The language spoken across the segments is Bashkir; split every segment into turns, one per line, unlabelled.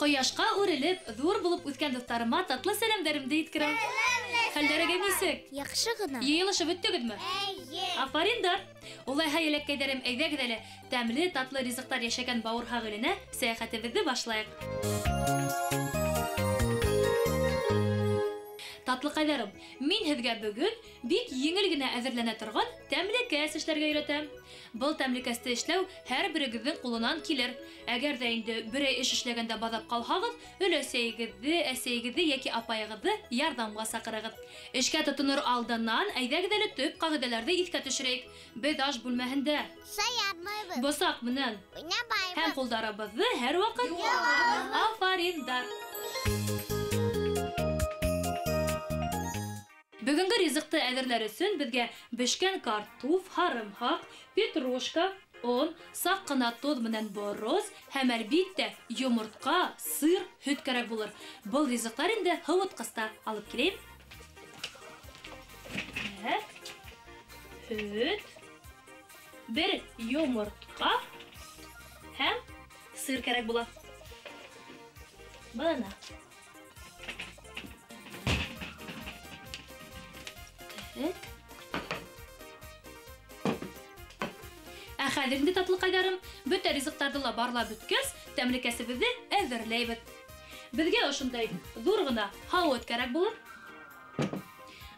Ҡояшҡа үрелеп, ҙур булып үҫкән дуҫтарыма татлы сәләмдәремде еткерәм. Хәлдәрегеҙ нисек?
Яҡшы ғына.
Йыйылышып бөттөгөҙмө?
Эйе.
Афариндар! Улайһа, еләккәйҙәрем, әйҙәгеҙ әле тәмле татлы ризыҡтар йәшәгән Бауырһаҡ иленә сәйәхәтебеҙҙе башлайыҡ. Татлыҡайҙарым, мин һеҙгә бөгөн бик еңел генә әҙерләнә торған тәмлекәс эшләргә өйрәтәм. Был тәмлекәсте эшләү һәр берегеҙҙең ҡулынан килер. Әгәр ҙә инде берәй эш эшләгәндә баҙап ҡалһағыҙ, өләсәйегеҙҙе, әсәйегеҙҙе йәки апайығыҙҙы ярҙамға саҡырығыҙ. Эшкә тотонор алдынан әйҙәгеҙ әле төп ҡағиҙәләрҙе иҫкә төшөрәйек. Беҙ аш бүлмәһендә
шаярмайбыҙ,
бысаҡ менән
уйнамайбыҙ
һәм ҡулдарыбыҙҙы һәр ваҡыт
йыуабыҙ.
Афариндар! Бөгөнгө ризыҡты әҙерләр өсөн беҙгә бешкән картуф, һарымһаҡ, петрушка, он, саҡ ҡына тоҙ менән борос һәм әлбиттә йомортҡа, сыр, һөт кәрәк булыр. Был ризыҡтар инде һыуытҡыста. Алып киләйем. Һөт, бер йомортҡа һәм сыр кәрәк була. Бына. Ә хәҙер инде, татлыҡайҙарым, бөтә ризыҡтарҙы ла барлап бөткәс, тәмлекәсебеҙҙе әҙерләйбеҙ. Беҙгә ошондай ҙур ғына һауыт кәрәк булыр.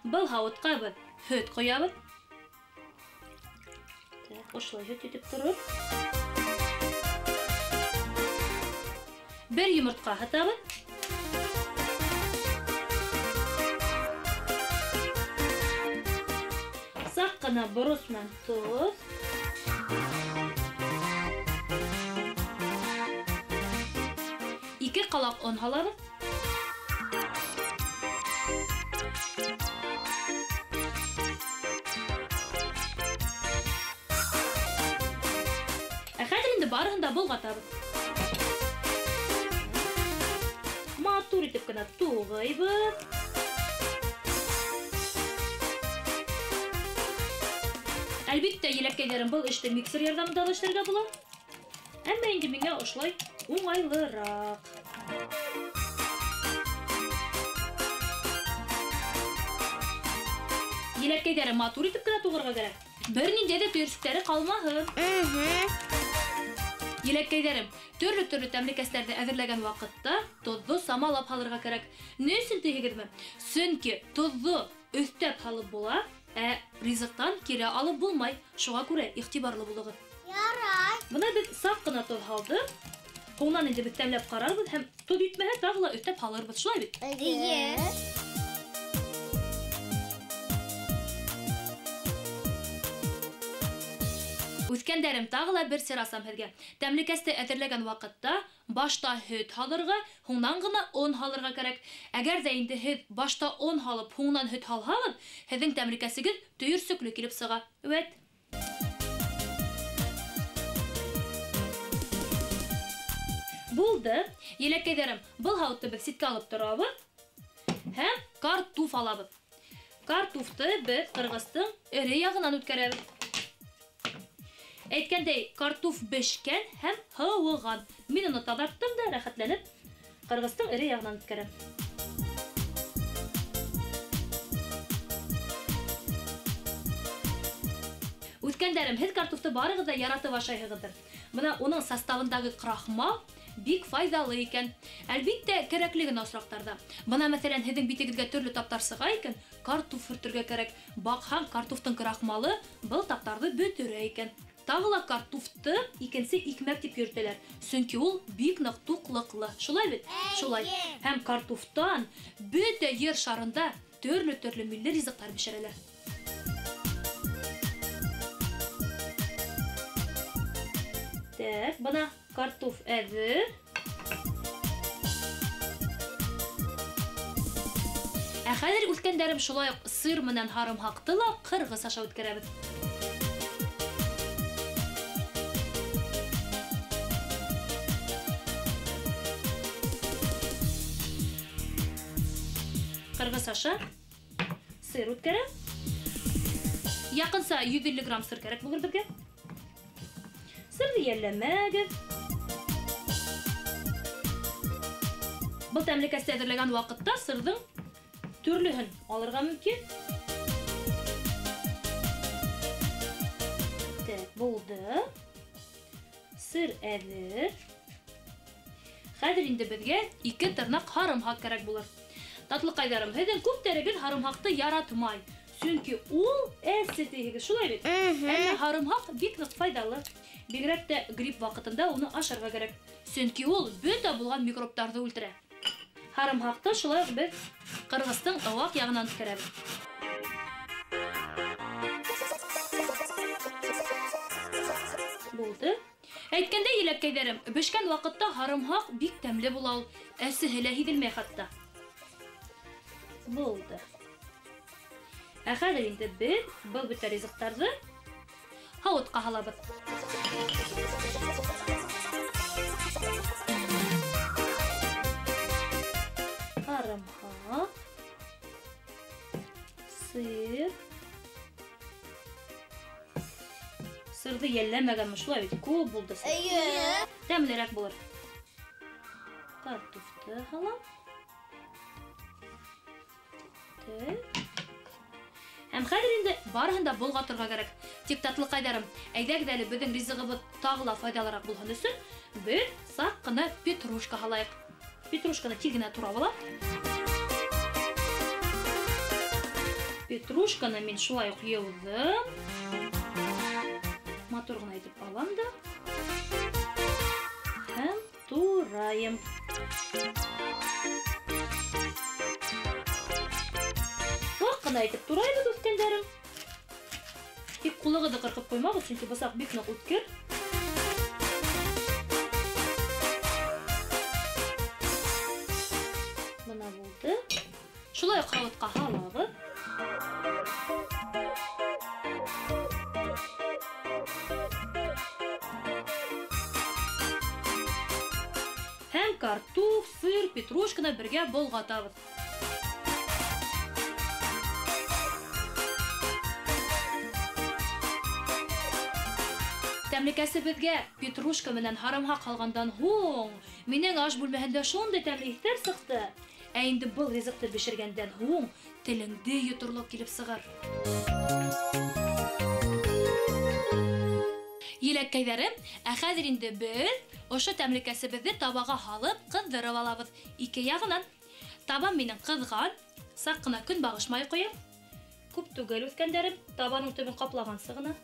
Был һауытҡа беҙ һөт ҡоябыҙ. Ошолай һөт итеп тороп. Бер йомортҡа һатабыҙ. Саҡ ҡына борос менән тоҙ. Ике ҡалаҡ он һалабыҙ. Ә хәҙер инде барыһын да болғатабыҙ. Матур итеп кенә туғыйбыҙ. Әлбиттә, еләккәйҙәрем, был эште миксер ярҙамында ла эшләргә була. Әммә инде миңә ошолай уңайлыраҡ. Еләккәйҙәрем, матур итеп кенә туғырға кәрәк. Бер ниндәй ҙә төйөрсөктәре ҡалмаһын. Еләккәйҙәрем, төрлө-төрлө тәмлекәстәрҙе әҙерләгән ваҡытта тоҙҙо самалап һалырға кәрәк. Ни өсөн тиһегеҙме? Сөнки тоҙҙо өҫтәп һалып була, ә ризыҡтан кире алып булмай. Шуға күрә иғтибарлы булығыҙ.
Ярай.
Бына беҙ саҡ ҡына тоҙ һалдыҡ. Һуңынан инде беҙ тәмләп ҡарарбыҙ һәм тоҙ етмәһә тағы ла өҫтәп һалырбыҙ. Шулай бит?
Эйе.
Үҫкәндәрем, тағы ла бер сер асам һеҙгә. Тәмлекәсте әҙерләгән ваҡытта башта һөт һалырға, һуңынан ғына он һалырға кәрәк. Әгәр ҙә инде һеҙ башта он һалып, һуңынан һөт һалһағыҙ, һеҙҙең тәмлекәсегеҙ төйөрсөклө килеп сыға. Үәт. Булды. Еләккәйҙәрем, был һауытты беҙ ситкә алып торабыҙ һәм картуф алабыҙ. Картуфты беҙ ҡырғыстың эре яғынан үткәрәбеҙ. Әйткәндәй, картуф бешкән һәм һыуыған. Мин уны таҙарттым да рәхәтләнеп ҡырғыстың эре яғынан үткәрәм. Үҫкәндәрем, һеҙ картуфты барығыҙ ҙа яратып ашайһығыҙҙыр. Бына уның составындағы крахмал бик файҙалы икән. Әлбиттә, кәрәкле генә осраҡтарҙа. Бына, мәҫәлән, һеҙҙең битегеҙгә төрлө таптар сыға икән, картуф һөртөргә кәрәк. Баҡһаң, картуфтың крахмалы был таптарҙы бөтөрә икән. Тағы ла картуфты икенсе икмәк тип йөрөтәләр. Сөнки ул бик ныҡ туҡлыҡлы. Шулай бит? Шулай. Һәм картуфтан бөтә ер шарында төрлө-төрлө милли ризыҡтар бешерәләр. Так, бына картуф әҙер. Ә хәҙер, үҫкәндәрем, шулай уҡ сыр менән һарымһаҡты ла ҡырғыс аша үткәрәбеҙ. Ҡырғыс аша сыр үткәрәм. Яҡынса 150 грамм сыр кәрәк булыр беҙгә. Сырҙы йәлләмәгеҙ. Был тәмлекәсте әҙерләгән ваҡытта сырҙың төрлөһөн алырға мөмкин. Так, булды. Сыр әҙер. Хәҙер инде беҙгә 2 тырнаҡ һарымһаҡ кәрәк булыр. Татлыҡайҙарым, һеҙҙең күптәрегеҙ һарымһаҡты яратмай. Сөнки ул әсе тейһегеҙ, шулай бит? Әммә һарымһаҡ бик ныҡ файҙалы. Бигерәк тә грипп ваҡытында уны ашарға кәрәк. Сөнки ул бөтә булған микробтарҙы үлтерә. Һарымһаҡты шулай уҡ беҙ ҡырғыстың ыуаҡ яғынан үткәрәбеҙ. Булды. Әйткәндәй, еләккәйҙәрем, бешкән ваҡытта һарымһаҡ бик тәмле була ул. Әсеһе лә һиҙелмәй хатта. Булды. Ә хәҙер инде беҙ был бөтә ризыҡтарҙы һауытҡа һалабыҙ. Һарымһаҡ, сыр. Сырҙы йәлләмәгәнмен, шулай бит, күп булды сыр.
Эйе.
Тәмлерәк булыр. Картофты һалам. Так. Һәм хәҙер инде барыһын да болғатырға кәрәк. Тик татлыҡайҙарым, әйҙәгеҙ әле беҙҙең ризығыбыҙ тағы ла файҙалыраҡ булһын өсөн беҙ саҡ ҡына петрушка һалайыҡ. Петрушканы тиҙ генә турап алам. Петрушканы мин шулай уҡ йыуҙым. Матур ғына итеп алам да һәм турайым. Ваҡ ҡына итеп турайбыҙ, үҫкәндәрем. Тик ҡулығыҙҙы ҡырҡып ҡуймағыҙ, сөнки бысаҡ бик ныҡ үткер. Бына булды. Шулай уҡ һауытҡа һалабыҙ. Һәм картоф, сыр, петрушканы бергә болғатабыҙ. Тәмлекәсебеҙгә петрушка менән һарымһаҡ һалғандан һуң минең аш бүлмәһендә шундай тәмле еҫтәр сыҡты. Ә инде был ризыҡты бешергәндән һуң телеңде йоторлоҡ килеп сығыр. Еләккәйҙәрем, ә хәҙер инде беҙ ошо тәмлекәсебеҙҙе табаға һалып ҡыҙҙырып алабыҙ. Ике яғынан. Табам минең ҡыҙған, саҡ ҡына көнбағыш майы ҡоям. Күп түгел, үҫкәндәрем, табаның төбөн ҡаплағансы ғына.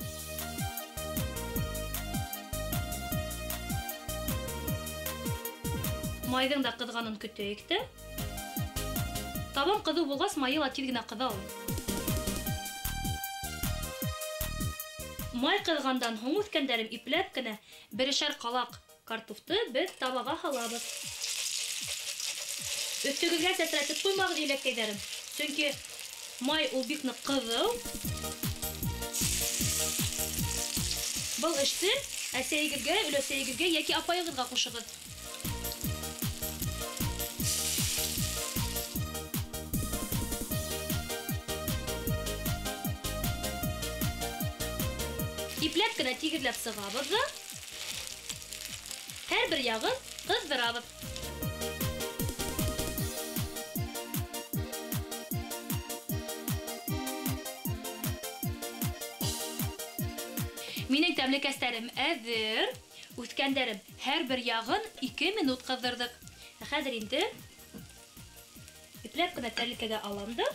Майҙың да ҡыҙғанын көтәйек тә. Табан ҡыҙыу булғас, майы ла тиҙ генә ҡыҙа ул. Май ҡыҙғандан һуң, үҫкәндәрем, ипләп кенә берешәр ҡалаҡ картофты беҙ табаға һалабыҙ. Өҫтөгөҙгә сәсрәтеп ҡуймағыҙ, еләккәйҙәрем, сөнки май ул бик ныҡ ҡыҙыу. Был эште әсәйегеҙгә, өләсәйегеҙгә йәки апайығыҙға ҡушығыҙ. Ипләп кенә тигеҙләп сығабыҙ ҙа һәр бер яғын ҡыҙҙырабыҙ. Минең тәмлекәстәрем әҙер. Үҫкәндәрем, һәр бер яғын 2 минут ҡыҙҙырҙыҡ. Ә хәҙер инде ипләп кенә тәрилкәгә алам да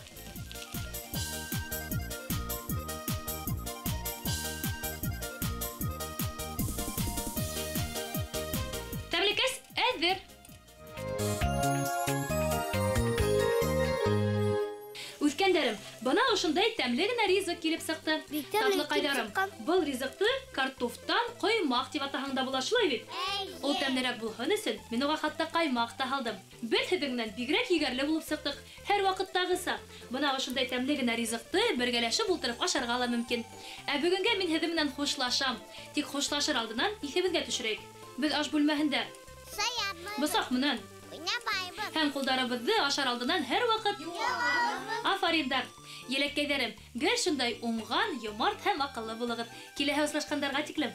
тәмлекәс әҙер. Үҫкәндәрем, бына ошондай тәмле генә ризыҡ килеп сыҡты.
Бик тәмле килеп
Татлыҡайҙарым,
сыҡҡан.
был ризыҡты картофтан ҡоймаҡ тип атаһаң да була, шулай бит?
Эйе.
Ул тәмлерәк булһын өсөн мин уға хатта ҡаймаҡ та һалдым. Беҙ һеҙҙең менән бигерәк егәрле булып сыҡтыҡ, һәр ваҡыттағыса. Бына ошондай тәмле генә ризыҡты бергәләшеп ултырып ашарға ла мөмкин. Ә бөгөнгә мин һеҙҙең менән хушлашам. Тик хушлашыр алдынан иҫебеҙгә төшөрәйек. Беҙ аш бүлмәһендә
Саябыҙ.
бысаҡ менән
Уйнабайбыҙ.
Һәм ҡулдарыбыҙҙы ашар алдынан һәр ваҡыт
Йыуабыҙ.
Афариндар! Еләккәйҙәрем, гел шундай уңған, йомарт һәм аҡыллы булығыҙ. Киләһе осрашҡандарға тиклем.